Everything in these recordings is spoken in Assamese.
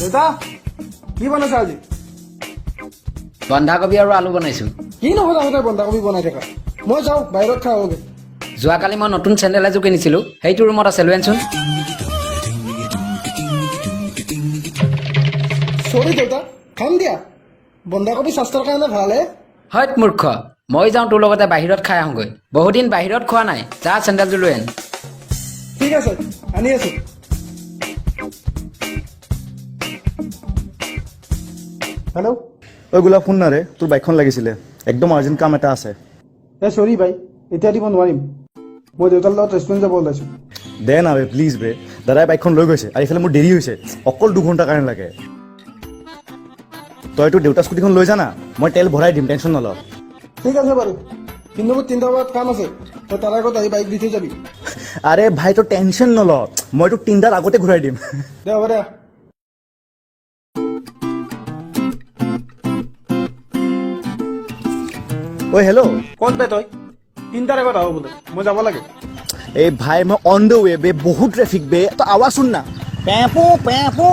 দেউতা, কি বনাইছা আজি? বন্ধাকবি আৰু আলু বনাইছোঁ। কি নহয়, সদায় বন্ধাকবি বনাই থাকা। মই যাওঁ, বাহিৰত খাই আহোঁগে। যোৱাকালি মই নতুন চেণ্ডেল এযোৰ কিনিছিলোঁ, সেইটো ৰুমত আছে, লৈ আনচোন। চৰি দেউতা, খাম দিয়া। বন্ধাকবি স্বাস্থ্যৰ কাৰণে ভাল হে। হয়ত মূৰ্খ, মই যাওঁ তোৰ লগতে বাহিৰত খাই আহোঁগৈ। বহুদিন বাহিৰত খোৱা নাই। যা, চেণ্ডেলযোৰ লৈ আন। ঠিক আছে, আনি আছো। হেল্ল'? ঐ গোলাপ, শুন না ৰে, তোৰ বাইকখন লাগিছিলে, একদম আৰ্জেণ্ট কাম এটা আছে। এ চৰি ভাই, এতিয়া দিব নোৱাৰিম। মই দেউতাৰ লগত ৰেষ্টুৰেণ্ট যাব ওলাইছোঁ। দে না বে, প্লিজ বে। দাদাই বাইকখন লৈ গৈছে আৰু ইফালে মোৰ দেৰি হৈছে। অকল 2 ঘণ্টাৰ কাৰণে লাগে। তই তোৰ দেউতাৰ স্কুটিখন লৈ যা না, মই তেল ভৰাই দিম, টেনশ্যন নল। ঠিক আছে বাৰু, কিন্তু মোৰ 3টা বজাত কাম আছে। তই তাৰ আগত আহি বাইক দি থৈ যাবি। আৰে ভাই, তই টেনশ্যন নল, মই তোক 3টাৰ আগতে ঘূৰাই দিম। দে, হ'ব দে। ঐ হেল্ল'? ক'ত বে তই? 3টাৰ আগত আহ বোলে, মই যাব লাগে। এই ভাই, মই অন the ৱে বে, বহুত ট্ৰেফিক বে। তই আৱাজ শুন না, পেঁপো পেঁপো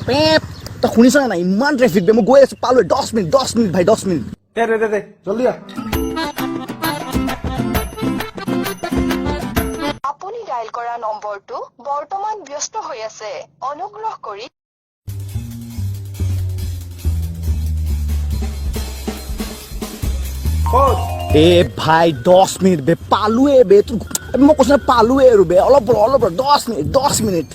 পেঁপ। তই শুনিছ নাই? ইমান ট্ৰেফিক বে। মই গৈ আছো, পালোৱে। 10 মিনিট, 10 মিনিট ভাই, 10 মিনিট। দে দে দে দে, জলদি আহ। আপুনি ডায়েল কৰা নম্বৰটো বৰ্তমান ব্যস্ত হৈ আছে। অনুগ্ৰহ কৰি ক'ত? এ ভাই, 10 মিনিট বে, পালোৱে বে। তোৰ মই কৈছো না, পালোৱে আৰু বে। অলপ ৰ, অলপ ৰ, 10 মিনিট, 10 মিনিট।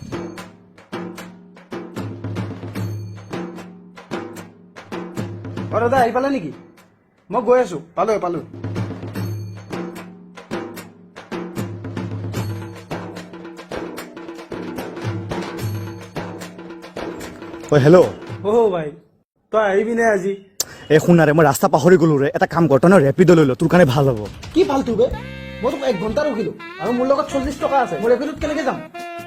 অ দাদা, আহি পালে নেকি? মই গৈ আছো, পালোৱে পালো। ঐ হেল্ল'? অ ভাই, তই আহিবি নে আজি? এই শুনা ৰে, মই ৰাস্তা পাহৰি গ'লো ৰে। এটা কাম কৰ, তই ন ৰেপিড' লৈ ল, তোৰ কাৰণে ভাল হ'ব। কি ফাল্টু বে! মই তোক এক ঘণ্টা ৰখিলো আৰু মোৰ লগত 40 টকা আছে। মই ৰেপিডত কেনেকে যাম?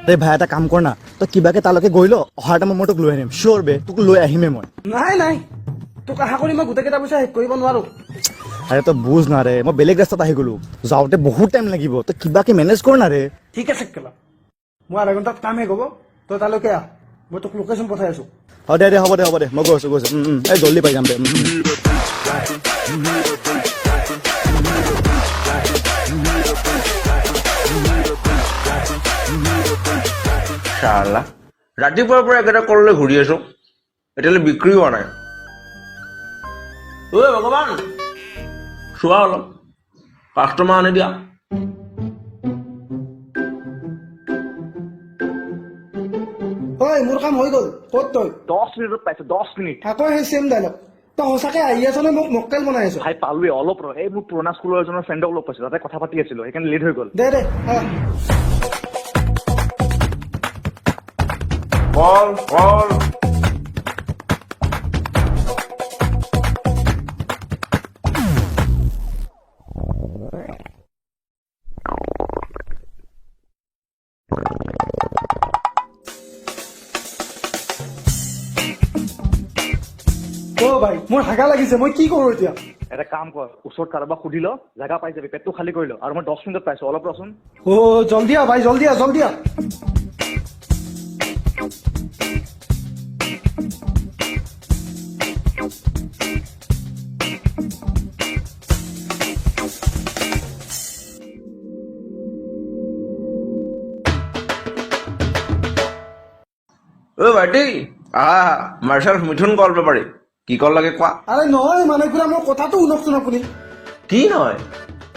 আৰে ভাই, এটা কাম কৰ না, তই কিবাকে তালৈকে গৈ ল। অহাৰ টাইমত মই তোক লৈ আনিম। চিয়'ৰ বে, তোক লৈ আহিমেই মই। নাই নাই, তোক আশা কৰি মই গোটেইকেইটা পইচা শেষ কৰিব নোৱাৰো। আৰে তই বুজ না ৰে, মই বেলেগ ৰাস্তাত আহি গ'লো, যাওঁতে বহুত টাইম লাগিব। তই কিবাকে মেনেজ কৰ না ৰে। ঠিক আছে কেলা, মোৰ আধা ঘণ্টাত কাম শেষ হ'ব। তই তালৈকে আহ, মই তোক লোকেশ্যন পঠাই আছো। অ দে দে, হ'ব দে, হ'ব দে, মই গৈ আছো, গৈ আছো। উম, উম, এই জল্দি পাই যাম দে। উম, উম। চালা, ৰাতিপুৱাৰ পৰা একেটা কললৈ ঘূৰি আছো, এতিয়ালৈ বিক্ৰী হোৱা নাই। ঐ ভগৱান, চোৱা, অলপ কাষ্টমাৰ আনি দিয়া। ঐ, মোৰ কাম হৈ গ'ল। ক'ত তই? 10 মিনিটত পাইছো, 10 মিনিট। আকৌ সেই চেম ডাইলগ। তই সঁচাকে আহি আছ নে মোক মক্কেল বনাই আছ? ভাই, পালোৱে, অলপ ৰ। এই মোৰ পুৰণা স্কুলৰ এজনৰ ফ্ৰেণ্ডক লগ পাইছো, তাতে কথা পাতি আছিলো, সেইকাৰণে লেট হৈ গ'ল। দে দে, আহ। কল, কল। অ ভাই, মোৰ হাগা লাগিছে, মই কি কৰো এতিয়া? এটা কাম কৰ, ওচৰত কাৰোবাক সুধি ল, জেগা পাই যাবি। পেটটো খালী কৰি ল। আৰু মই 10 মিনিটত পাইছো, অলপ ৰচোন। অ জলদি আহ ভাই, জলদি আহ, জলদি আহ। ঐ ভাইটি, আহা, মাৰ্চেল মিথুন কল বেপাৰী। কি কল লাগে কোৱা। আৰে নহয় মানে খুৰা, মোৰ কথাটো শুনকচোন আপুনি। কি নহয়?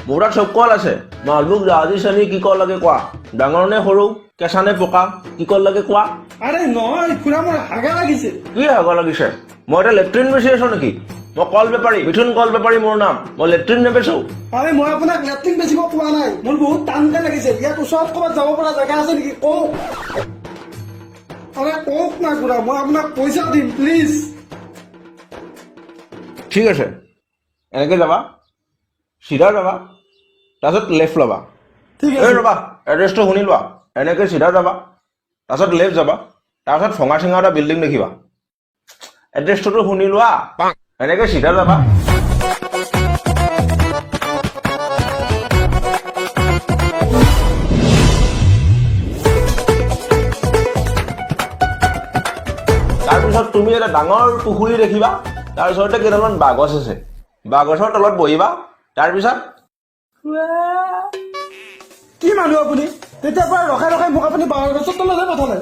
মোৰ তাত চব কল আছে, মালভোগ, জাহাজী, চেনি। কি কল লাগে কোৱা? ডাঙৰ নে সৰু, কেঁচা নে পকা, কি কল লাগে কোৱা। আৰে নহয় খুৰা, মোৰ হাগা লাগিছে। কি হাগা লাগিছে? মই এতিয়া লেট্ৰিন বেচি আছো নেকি? মই কল বেপাৰী, মিথুন কল বেপাৰী মোৰ নাম। মই লেট্ৰিন নেবেচো। আৰে মই আপোনাক লেট্ৰিন বেচিব কোৱা নাই। মোৰ বহুত টানকে লাগিছে। ইয়াত ওচৰত ক'ৰবাত যাব পৰা জেগা আছে নেকি কওক। আৰে কওক না খুৰা, মই আপোনাক পইচা দিম, প্লিজ। ঠিক আছে, এনেকে যাবা, চিধা যাবা, তাৰপিছত লেফ্ট ল'বা। ঠিক এই আছে। ৰ'বা, এড্ৰেছটো শুনি লোৱা। এনেকে চিধা যাবা, তাৰপিছত লেফ্ট যাবা, তাৰপিছত ভঙা চিঙা এটা বিল্ডিং দেখিবা। এড্ৰেছটোতো শুনি লোৱা। এনেকে চিধা যাবা, তাৰপিছত তুমি এটা ডাঙৰ পুখুৰী দেখিবা, তাৰ ওচৰতে কেইডালমান বাঁহগছ আছে। বাঁহগছৰ তলত বহিবা, তাৰপিছত কি মানুহ আপুনি? তেতিয়াৰ পৰা ৰখাই ৰখাই মোক আপুনি বাঁহৰ গছৰ তললৈ পঠালে।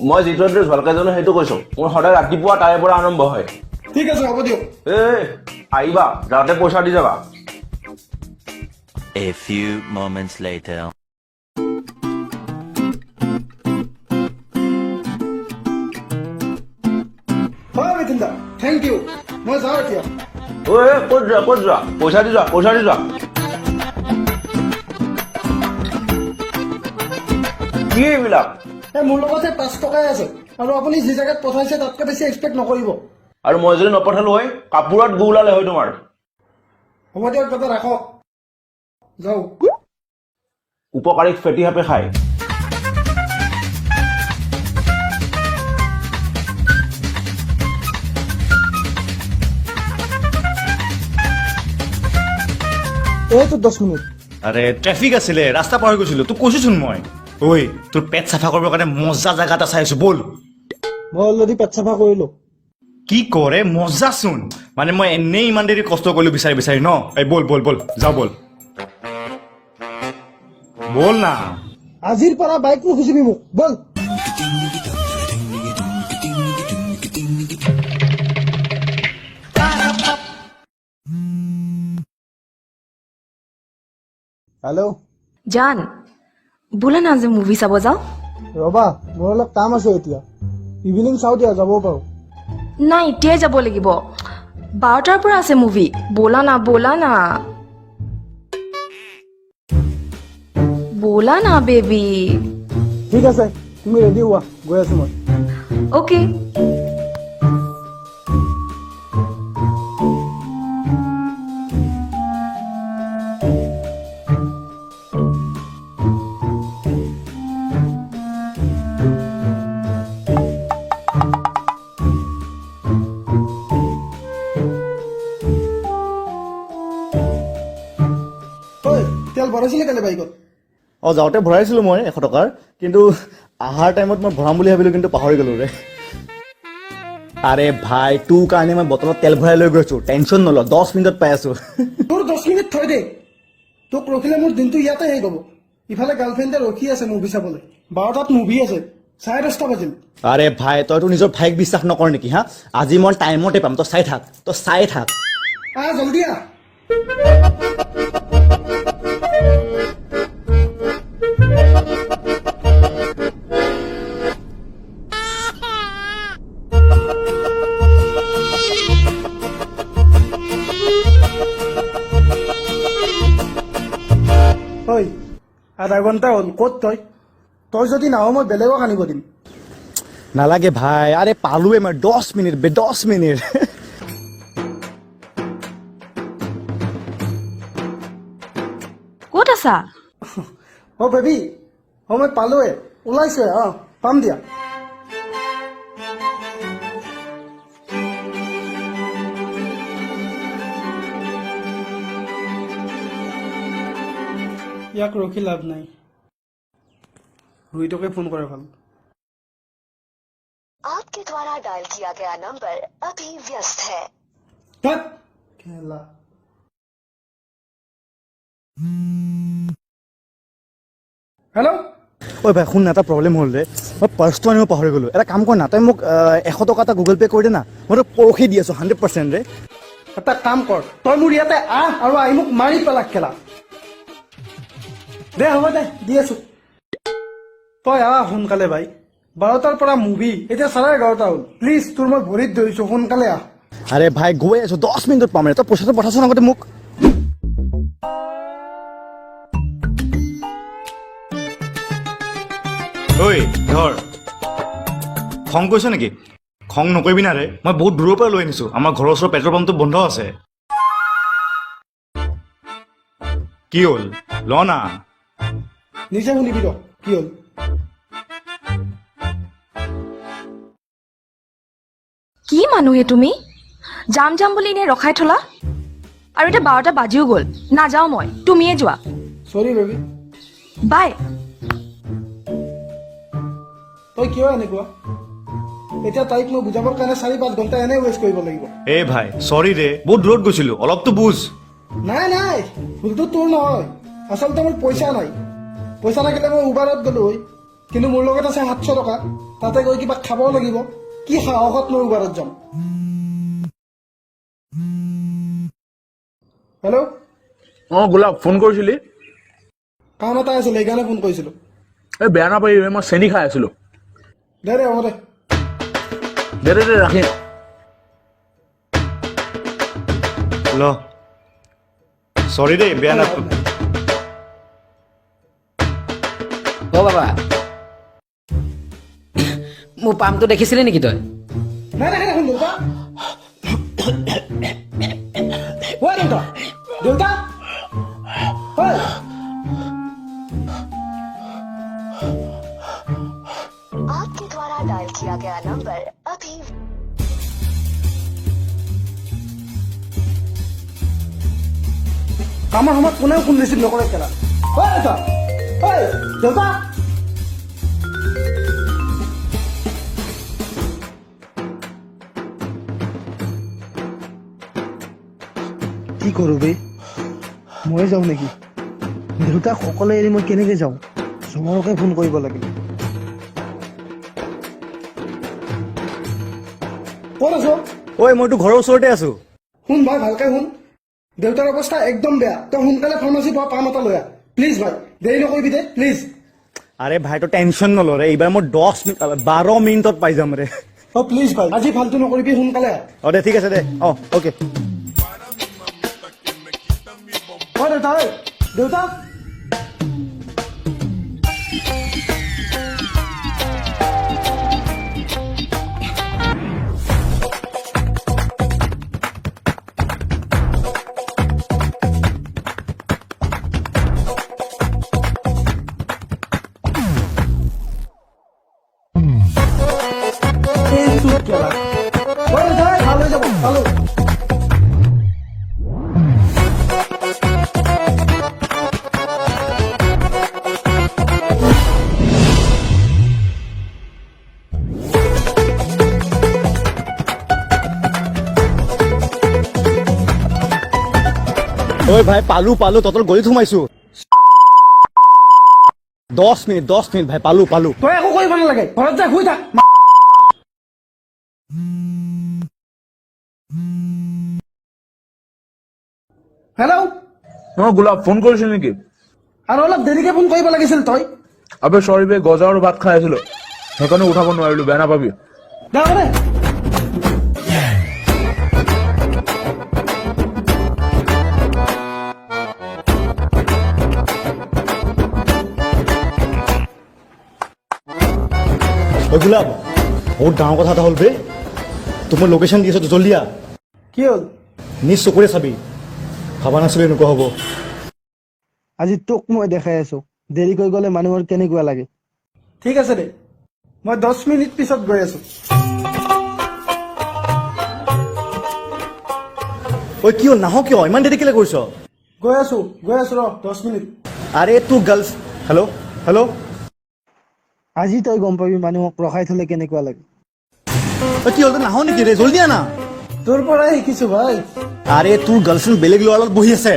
মই যিটো এড্ৰেছ ভালকে জানো সেইটো কৈছো। মোৰ সদায় ৰাতিপুৱা তাৰে পৰা আৰম্ভ হয়। ঠিক আছে, হ'ব দিয়ক। এই আহিবা, যাওঁতে পইচা দি যাবা। A few moments later. হয় মিথুন দা, thank U, মই যাওঁ এতিয়া। ঐ, ক'ত যোৱা, ক'ত যোৱা? পইচা দি যোৱা, পইচা দি যোৱা। কি এইবিলাক? এই মোৰ লগতে 5 টকাই আছে আৰু আপুনি যি জেগাত পঠাইছে তাতকৈ বেছি এক্সপেক্ট নকৰিব। আৰু মই যদি নপঠালো হয়, কাপোৰত গু ওলালে হয় তোমাৰ। হ'ব দিয়ক দাদা, ৰাখক, যাওঁ। উপকাৰীক ফেটি সাপে খায়। এইটো 10 মিনিট। আৰে, ট্ৰেফিক আছিলে, ৰাস্তা পাৰ হৈ গৈছিলো, তোক কৈছোচোন মই। ঐ, তোৰ পেট চাফা কৰিবৰ কাৰণে মজা জেগা এটা চাই আছো, ব'ল। মই অলৰেডি পেট চাফা কৰিলোঁ। কি কৰে, মজাচোন। মানে মই এনেই ইমান দেৰি কষ্ট কৰিলো বিচাৰি বিচাৰি ন। এই ব'ল ব'ল ব'ল, যাওঁ ব'ল, ব'ল না। আজিৰ পৰা বাইক নুখুজিবি মোক, ব'ল। হেল্ল'। জান, ব'লা না, আজি মুভি চাব যাওঁ। ৰ'বা, মোৰ অলপ কাম আছে এতিয়া। ইভিনিং চাওঁ দিয়া, যাবও পাৰোঁ। নাই, এতিয়াই যাব লাগিব। 12টাৰ পৰা আছে মুভি। ব'লা না, ব'লা না, ব'লা না বেবী। ঠিক আছে, তুমি ৰেডি হোৱা, গৈ আছোঁ মই। অ'কে। ঐ, তেল ভৰাইছিলে কেলে বাইকত? অঁ, যাওঁতে ভৰাইছিলোঁ মই 100 টকাৰ, কিন্তু অহাৰ টাইমত মই ভৰাম বুলি ভাবিলোঁ, কিন্তু পাহৰি গ'লো ৰে। আৰে ভাই, তোৰ কাৰণে মই বটলত তেল ভৰাই লৈ গৈছোঁ, টেনশ্যন নল, 10 মিনিটত পাই আছোঁ। তোৰ 10 মিনিট থৈ দে। তোক ৰখিলে মোৰ দিনটো ইয়াতে শেষ হ'ব। ইফালে গাৰ্লফ্ৰেণ্ডে ৰখি আছে মুভি চাবলৈ। 12টাত মুভি আছে, 10:30 বাজিল। আৰে ভাই, তইতো নিজৰ ভাইক বিশ্বাস নকৰ নেকি? হা, আজি মই টাইমতে পাম, তই চাই থাক, তই চাই থাক। আহ, জলদি আহ। ঐ, আধা ঘণ্টা হ'ল, ক'ত তই? তই যদি নাহ, মই বেলেগক আনিব দিম। নালাগে ভাই, আৰে পালোৱে মই, 10 মিনিট বে, 10 মিনিট। ক'ত আছা? অ' বেবী, অ' মই পালোৱে, ওলাইছোৱে, অঁ পাম দিয়া। ইয়াক ৰখি লাভ নাই, ৰোহিতকে ফোন কৰে ভাল। आपके द्वारा डायल किया गया नंबर अभी व्यस्त है। ধেৎ, কেলা। হেল্ল'। ঐ ভাই, শুন না, এটা প্ৰব্লেম হ'ল ৰে। মই পাৰ্চটো আনিব পাহৰি গ'লো। এটা কাম কৰ না, তই মোক 100 টকা এটা গুগল পে' কৰি দে না, মই তোক পৰহি দি আছোঁ, 100% ৰে। এটা কাম কৰ, তই মোৰ ইয়াতে আহ আৰু আহি মোক মাৰি পেলা কেলা। দে, হ'ব দে, দি আছো। তই আহ সোনকালে ভাই। 12টাৰ পৰা মুভি, এতিয়া 11:30 হ'ল। প্লিজ, তোৰ মই ভৰিত ধৰিছো, সোনকালে আহ। আৰে ভাই, গৈ আছোঁ, 10 মিনিটত পাম ৰে। তই পইচাটো পঠাচোন আগতে মোক। ঐ ধৰ, খং কৰিছ নেকি? খং নকৰিবি না ৰে, মই বহুত দূৰৰ পৰা লৈ আনিছোঁ। আমাৰ ঘৰৰ ওচৰৰ পেট্ৰল পাম্পটো বন্ধ আছে। কি হ'ল, ল না। নিজে শুনিবি ৰ কি হ'ল। কি মানুহে তুমি? যাম যাম বুলি এনেই ৰখাই থলা আৰু এতিয়া 12টা বাজিও গ'ল। নাযাওঁ মই, তুমিয়ে যোৱা। চৰি বেবী। বাই। তই কিয় এনেকুৱা? এতিয়া তাইক মই বুজাবৰ কাৰণে 4-5 ঘণ্টা এনেই ৱেষ্ট কৰিব লাগিব। এই ভাই, চৰি ৰে, বহুত দূৰত গৈছিলো, অলপতো বুজ। নাই নাই, ভুলটো তোৰ নহয়। আচলতে মোৰ পইচা নাই। পইচা থাকিলে মই উবাৰত গ'লো হয়, কিন্তু মোৰ লগত আছে 700 টকা। তাতে গৈ কিবা খাব লাগিব। কি সাহসত মই উবাৰত যাম? হেল্ল'? অ গোলাপ, ফোন কৰিছিলি? কাম এটা আছিল, সেইকাৰণে ফোন কৰিছিলো। এই বেয়া নাপাবি, মই চেনি খাই আছিলো। দে দে, হ'ব দে। দে দে দে, ৰাখিম। ল, চৰি দেই, বেয়া নাপ অ বাবা, মোৰ পামটো দেখিছিলি নেকি তই? নাই দেখা দেখোন। দেউতা, ঐ দেউতা, দেউতা, ঐ। आपके द्वारा डायल किया गया नंबर अभी কামৰ সময়ত কোনেও ফোন ৰিচিভ নকৰে কেলা। ঐ দেউতা, ঐ দেউতা। কি কৰোঁ বে? মই যাওঁ নেকি? দেউতাক অকলে এৰি মই কেনেকে যাওঁ? চমৰকে ফোন কৰিব লাগিব। ক'ত আছ? ঐ, মইতো ঘৰৰ ওচৰতে আছো। শুন ভাই, ভালকে শুন। দেউতাৰ অৱস্থা একদম বেয়া। তই সোনকালে ফাৰ্মাচীৰ পৰা পাম এটা লৈ আহ। প্লিজ ভাই, দেৰি নকৰিবি দে, প্লিজ। আৰে ভাই, তই টেনশ্যন নল ৰে। এইবাৰ মই 10 মিনিট, 12 মিনিটত পাই যাম ৰে। অ প্লিজ ভাই, আজি ফাল্টু নকৰিবি, সোনকালে আহ। অ দে, ঠিক আছে দে, অ অ'কে। অ দেউতা, ঐ দেউতা। এই চুপ কেলা। ঐ দেউতা, ঐ, ভাল হৈ যাব, পালো। ঐ ভাই, পালো পালো, তহঁতৰ গলিত সোমাইছো। 10 মিনিট, 10 মিনিট ভাই, পালো পালো। তই একো কৰিব নালাগে, ঘৰত যাই শুই থাক। হেল্ল'? অ গোলাপ, ফোন কৰিছিল নেকি? আৰু অলপ দেৰিকে ফোন কৰিব লাগিছিল তই। আবে চৰি বে, গজা আৰু ভাত খাই আছিলো, সেইকাৰণে উঠাব নোৱাৰিলো, বেয়া নাপাবি। দে দে। ঐ গোলাপ, বহুত ডাঙৰ কথা এটা হ'ল বে। তোক মই লোকেশ্যন দি আছো, তই জল্দি আহ। কি হ'ল? নিজ চকুৰে চাবি। ভবা নাছিলো এনেকুৱা হ'ব। আজি তোক মই দেখাই আছো দেৰিকৈ গ'লে মানুহৰ কেনেকুৱা লাগে। ঠিক আছে দে, মই 10 মিনিট পিছত গৈ আছো। ঐ, কি হ'ল? নাহ কিয়? ইমান দেৰি কেলে কৰিছ? গৈ আছো, গৈ আছো, ৰ 10 মিনিট। আৰে তোৰ গাৰ্লছ, হেল্ল' হেল্ল'? আজি তই গম পাবি মানুহক ৰখাই থলে কেনেকুৱা লাগে। ঐ, কি হ'ল? তই নাহ নেকি ৰে? জল্দি আনা। তোৰ পৰাই শিকিছো ভাই। আৰে তোৰ গাৰ্লফ্ৰেণ্ড বেলেগ ল'ৰাৰ লগত বহি আছে।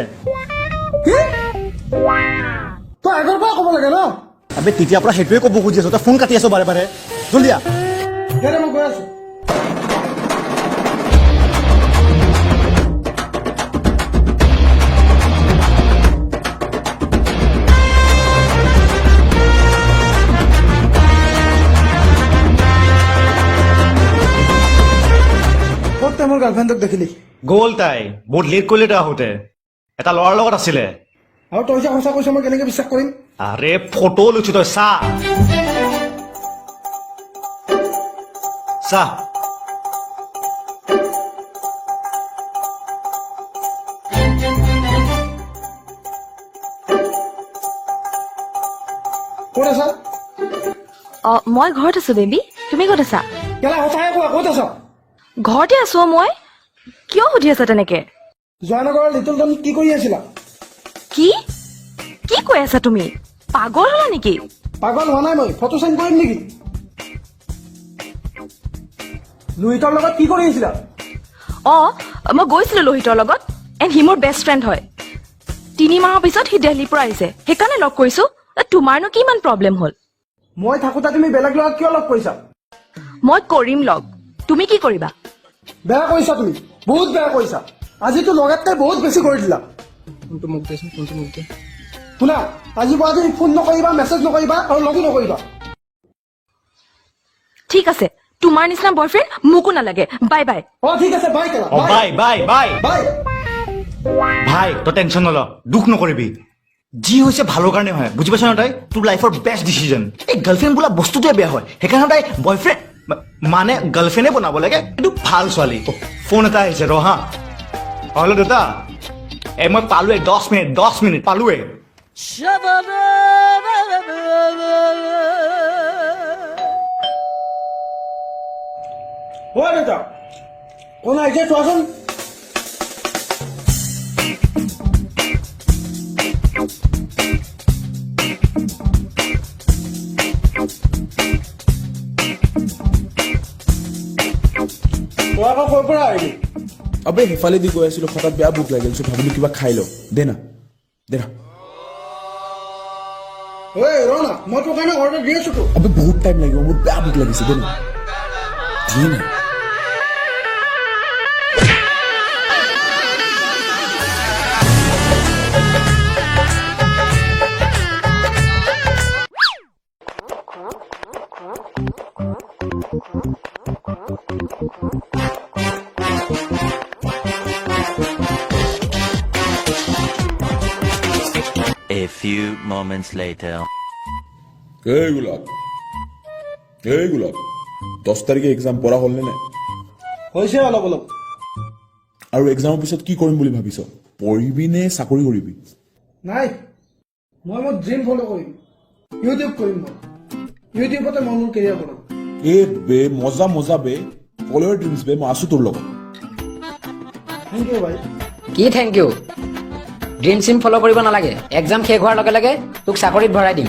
কি? তই আগৰ পৰা ক'ব লাগে ন। আবে, তেতিয়াৰ পৰা সেইটোৱে ক'ব খুজি আছো, তই ফোন কাটি আছ বাৰে বাৰে। জল্দি আহ। দে দে, মই গৈ আছো। ক'ত তই মোৰ গাৰ্লফ্ৰেণ্ডক দেখিলি? গ'ল তাই, বহুত লেট কৰিলে তই আহোঁতে। এটা ল'ৰাৰ লগত আছিলে। আৰু তই যে সঁচা কৈছ, মই কেনেকে বিশ্বাস কৰিম? আৰে ফটো লৈছো, তই চা চা। ক'ত আছা? অ, মই ঘৰত আছো বেবী, তুমি ক'ত আছা? কেলা, সঁচাকে কোৱা, ক'ত আছা? ঘৰতে আছো অ মই। কিয় সুধি আছা তেনেকে? জয়ানগৰৰ লিটল টাউন কি কৰি আছিলা? কি কি কৈ আছা তুমি? পাগল হলা নেকি? পাগল হোৱা নাই মই। ফটো চেণ্ড কৰিম নেকি? লোহিতৰ লগত কি কৰি আছিলা? অঁ, মই গৈছিলো লোহিতৰ লগত, এণ্ড সি মোৰ বেষ্ট ফ্ৰেণ্ড হয়। 3 মাহৰ পিছত সি দেলহিৰ পৰা আহিছে, সেইকাৰণে লগ কৰিছো। তোমাৰনো কি ইমান প্ৰব্লেম হ'ল? মই থাকোঁতে তুমি বেলেগ ল'ৰাক কিয় লগ কৰিছা? মই কৰিম লগ, তুমি কি কৰিবা? বেয়া কৰিছা তুমি, বহুত বেয়া কৰিছা। আজিতো লগাতকৈ বহুত বেছি কৰি দিলা। ফোনটো মোক দেচোন, ফোনটো মোক দে। শুনা, আজিৰ পৰা তুমি ফোন নকৰিবা, মেছেজ নকৰিবা আৰু লগো নকৰিবা। ঠিক আছে, তোমাৰ নিচিনা বয়ফ্ৰেণ্ড মোকো নালাগে। Bye bye. অ, ঠিক আছে, বাই কেলা। অ, বাই বাই বাই। বাই। ভাই, তই টেনশ্যন নল, দুখ নকৰিবি। যি হৈছে ভালৰ কাৰণে হয়, বুজি পাইছ ন? তাই তোৰ লাইফৰ বেষ্ট ডিচিজন। এই গাৰ্লফ্ৰেণ্ড বোলা বস্তুটোৱে বেয়া হয়, সেইকাৰণে তাই বয়ফ্ৰেণ্ড মানে গাৰ্লফ্ৰেণ্ডে বনাব লাগে। এইটো ভাল ছোৱালী। ফোন এটা আহিছে, ৰ হা। হেল্ল' দেউতা, এই মই পালোৱে, 10 মিনিট, 10 মিনিট, পালোৱে। অ দেউতা, কোন আহিছে চোৱাচোন। তই আকৌ ক'ৰ পৰা আহিলি? আবে, সেইফালেদি গৈ আছিলো, হঠাৎ বেয়া ভোক লাগিল, চ' ভাবিলো কিবা খাই লওঁ। দে না, দে না। ঐ ৰ না, মই তোৰ কাৰণে অৰ্ডাৰ দি আছো তো। আবে, বহুত টাইম লাগিব, মোৰ বেয়া ভোক লাগিছে, দে না, দিয়ে না। A few moments later. এই গোলাপ, এই গোলাপ, 10 তাৰিখে এক্সাম, পঢ়া হ'লনে নাই? হৈছে অলপ অলপ। আৰু এক্সামৰ পিছত কি কৰিম বুলি ভাবিছ? পঢ়িবি নে চাকৰি কৰিবি? নাই, মই মোৰ ড্ৰিম ফ'ল' কৰিম। ইউটিউব কৰিম মই। ইউটিউবতে মই মোৰ কেৰিয়াৰ বনাম। এ বে, মজা মজা বে, ফ'ল' your dreams বে, মই আছো তোৰ লগত। Thank U ভাই। কি thank U? Dream SIM follow কৰিব নালাগে। এক্সাম শেষ হোৱাৰ লগে লগে তোক চাকৰিত ভৰাই দিম।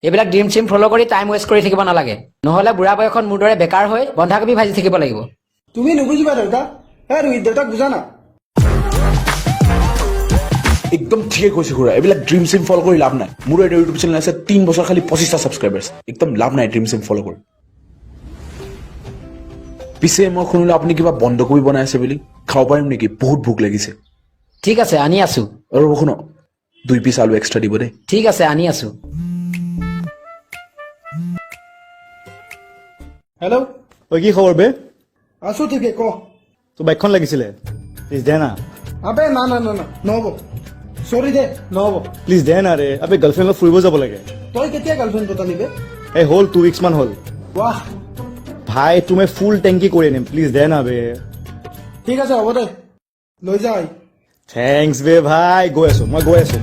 এইবিলাক ড্ৰিম চিম ফ'ল' কৰি টাইম ৱেষ্ট কৰি থাকিব নালাগে, নহ'লে বুঢ়া বয়সত মোৰ দৰে বেকাৰ হৈ বন্ধাকবি ভাজি থাকিব লাগিব। তুমি নুবুজিবা দেউতা। হে ৰোহিত, দেউতাক বুজা না। একদম ঠিকে কৈছে খুৰা, এইবিলাক ড্ৰিম চিম ফ'ল' কৰি লাভ নাই। মোৰো এটা ইউটিউব চেনেল আছে, 3 বছৰ, খালি 25টা ছাবস্ক্ৰাইবাৰ্ছ। একদম লাভ নাই ড্ৰিম চিম ফ'ল' কৰি। পিছে মই শুনিলো আপুনি কিবা বন্ধকবি বনাই আছে বুলি, খাব পাৰিম নেকি? বহুত ভোক লাগিছে। ঠিক আছে, আনি আছো। আৰু শুনক, দুই পিচ আলু এক্সট্ৰা দিব দেই। ঠিক আছে, আনি আছো। হেল্ল'। ঐ, কি খবৰ বে? আছো ঠিকে, ক। তোৰ বাইকখন লাগিছিলে, প্লিজ দে না। আবে না না না না, নহ'ব, চৰি দে, নহ'ব। প্লিজ দে না ৰে, আবে গাৰ্লফ্ৰেণ্ডৰ ফুৰিব যাব লাগে। তই কেতিয়া গাৰ্লফ্ৰেণ্ড পতালি বে? এই হ'ল 2 উইকছ মান হ'ল। ৱাহ। ভাই, তোৰ মই ফুল টেংকি কৰি আনিম, প্লিজ দে না বে। ঠিক আছে, হ'ব দে, লৈ যা আহি। Thanks বে ভাই, গৈ আছো, মই গৈ আছো।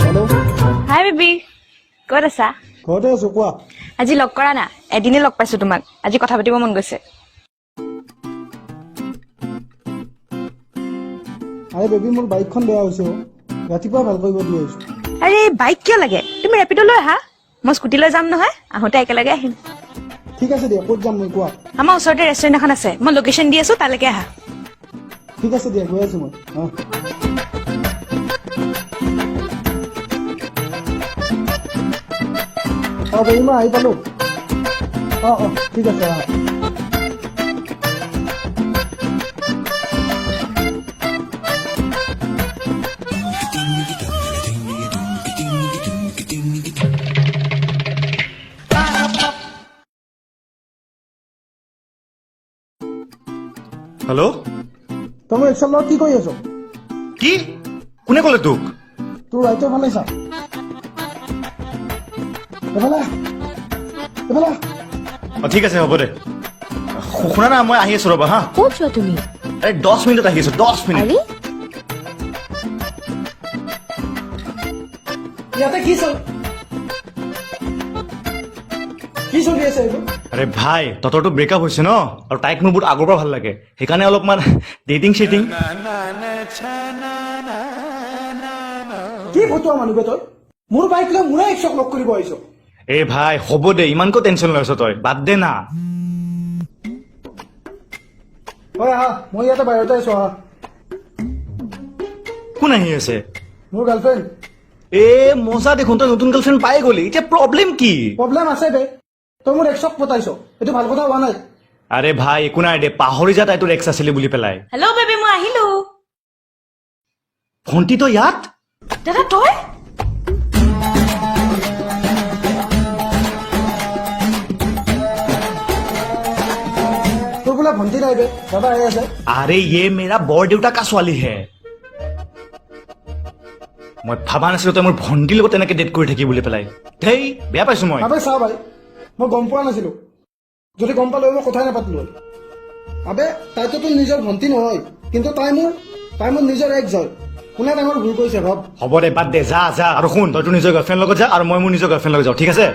হেল্ল'। হাই বেবী, ক'ত আছা? ঘৰতে আছো, কোৱা। আজি লগ কৰা না, এদিনেই লগ পাইছো তোমাক, আজি কথা পাতিব মন গৈছে। আৰে বেবী, মোৰ বাইকখন বেয়া হৈছে অ'। ৰাতিপুৱা ভাল কৰিব দি আহিছো। আৰে, বাইক কিয় লাগে? তুমি ৰেপিড' লৈ আহা, মই স্কুটি লৈ যাম নহয়, আহোঁতে একেলগে আহিম। ঠিক আছে দিয়া, ক'ত যাম মই কোৱা। আমাৰ ওচৰতে ৰেষ্টুৰেণ্ট এখন আছে, মই লোকেশ্যন দি আছো, তালৈকে আহা। ঠিক আছে দিয়া, গৈ আছো মই। অঁ। অঁ বেবী, মই আহি পালো। অঁ অঁ ঠিক আছে, অঁ। হেল্ল'। তই মোৰ এক্সৰ লগত কি কৰি আছ? কি? কোনে ক'লে তোক? তোৰ ৰাইটৰ ফালে চা। এফালে আহ। এফালে আহ। অ, ঠিক আছে, হ'ব দে। শুনা না, মই আহি আছো, ৰ'বা হা। ক'ত যোৱা তুমি? আৰে, 10 মিনিটত আহি আছো, 10 মিনিট। আৰে। ইয়াতে কি চল কি চলি আছে এইবোৰ? আৰে ভাই, তহঁতৰতো ব্ৰেকআপ হৈছে ন, আৰু তাইক মোৰ বহুত আগৰ পৰা ভাল লাগে, সেইকাৰণে অলপমান ডেটিং চেটিং। কি ফটোৱা মানুহ বে তই? মোৰ বাইক লৈ মোৰে এক্সক লগ কৰিব আহিছ? এই ভাই, হ'ব দে, ইমানকৈ টেনশ্যন লৈ আছ তই, বাদ দে না। ঐ আহা, মই ইয়াতে বাহিৰতে আছো, আহা। কোন আহি আছে? মোৰ গাৰ্লফ্ৰেণ্ড। এ মজা দেখোন, তই নতুন গাৰ্লফ্ৰেণ্ড পাই গলি, এতিয়া প্ৰব্লেম কি? প্ৰব্লেম আছে বে, তই মোৰ এক্সক পতাইছ, এইটো ভাল কথা হোৱা নাই। আৰে ভাই, একো নাই দে, পাহৰি যা তাই তোৰ এক্স আছিলে বুলি পেলাই। হেল্ল' বেবী, মই আহিলো। ভণ্টি, তই ইয়াত? দাদা, তই? তোৰ বোলে ভণ্টি নাই বে, দাদা আহি আছে। আৰে ये मेरा বৰ দেউতা কা ছোৱালী হে। মই ভাবা নাছিলো তই মোৰ ভণ্টিৰ লগত তেনেকে ডেট কৰি থাকি বুলি পেলাই। ধেই, বেয়া পাইছো মই। আবে চা ভাই, মই গম পোৱা নাছিলো। যদি গম পালো হয়, মই কথাই নাপাতিলো হয়। আবে, তাইতো তোৰ নিজৰ ভণ্টি নহয়, কিন্তু তাই মোৰ নিজৰ এক্স হয়। কোনে ডাঙৰ ভুল কৰিছে ভাব। হ'ব দে, বাদ দে, যা যা। আৰু শুন, তই তোৰ নিজৰ গাৰ্লফ্ৰেণ্ডৰ লগত যা আৰু মই মোৰ নিজৰ গাৰ্লফ্ৰেণ্ডৰ লগত যাওঁ, ঠিক আছে?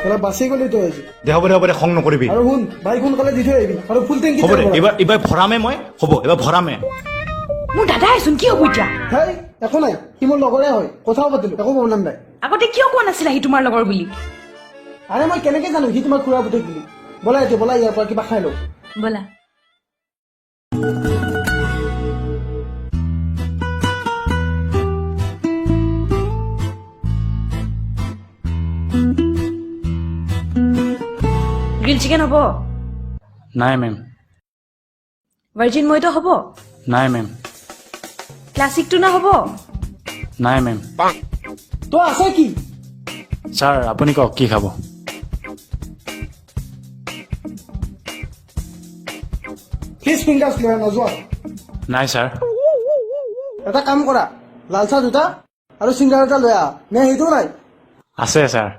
তই বাচি গলি তই আজি। দে, হ'ব দে, হ'ব দে, খং নকৰিবি। আৰু শুন, বাইক সোনকালে দি থৈ আহিবি আৰু ফুল টেংকি। হ'ব দে, এইবাৰ ভৰামে মই, হ'ব, এইবাৰ ভৰামে। মোৰ দাদাইচোন, কি হ'ব এতিয়া? হেই, একো নাই, সি মোৰ লগৰে হয়, কথাও পাতিলো, একো প্ৰব্লেম নাই। আগতে কিয় কোৱা নাছিলা সি তোমাৰ লগৰ বুলি? আৰে মই কেনেকে জানো সি তোমাৰ খুৰা পুতেক বুলি? ব'লা এতিয়া, ব'লা, ইয়াৰ পৰা কিবা খাই লওঁ। ব'লা। গ্ৰিল চিকেন হ'ব? নাই মেম। ভাৰ্জিন মইতো হ'ব? নাই মেম। ক্লাছিক টুনা হ'ব? নাই মেম। তো আছে কি? ছাৰ, আপুনি কওক কি খাব। ফিছ ফিংগাৰ্ছ লৈ নোযোৱা? নাই ছাৰ। এটা কাম কৰা, লাল চাহ দুটা আৰু চিংগাৰ এটা লৈ আহা। নে সেইটোও নাই? আছে ছাৰ।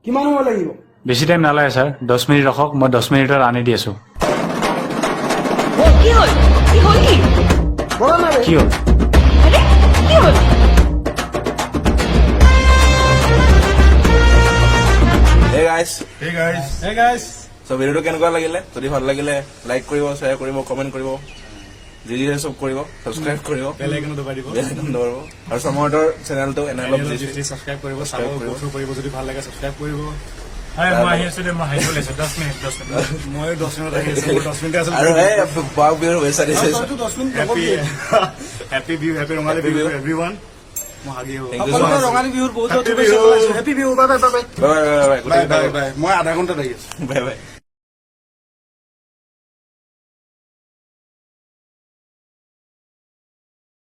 কিমান সময় লাগিব? বেছি টাইম নালাগে ছাৰ, 10 মিনিট ৰখক, মই 10 মিনিটত আনি দি আছোঁ। কি হ'ল? কি হ'ল কি? ব'লা না বে। কি হ'ল? আৰে, কি হ'ল? Hey guys. Hey guys. Hey guys. চ' ভিডিঅ'টো কেনেকুৱা লাগিলে? যদি ভাল লাগিলে লাইক কৰিব, শ্বেয়াৰ কৰিব, কমেণ্ট কৰিব, যি যি চব কৰিব, ছাবস্ক্ৰাইব কৰিব। বেল আইকনো দবাই দিব। বেল আইকন দবাব আৰু সমৰ্থৰ চেনেলটো এনালগ ছাবস্ক্ৰাইব কৰিব, চাব, Subscribe কৰিব। গো কৰিব, যদি ভাল লাগে ছাবস্ক্ৰাইব কৰিব। হয়, মই আহি আছোঁ দে, মই আহিব লাগিছে। 10 মিনিট, 10 মিনিট। ময়ো 10 মিনিট আহি আছো, মোৰ 10 মিনিট আছিল। আৰু এই বহাগ বিহুৰ শুভেচ্ছা দিছে। 10 minute. Happy happy Bihu, happy Rongali Happy Bihu Bihu. Everyone. মই হাগি হ'ব। Thank you so much. Rongali বিহুৰ বহুত Happy বহুত শুভেচ্ছা বিহু। জনাইছো। Happy Bihu, bye bye bye bye. Bye bye bye. Bye bye. মই আধা ঘণ্টাত আহি আছো। Bye bye.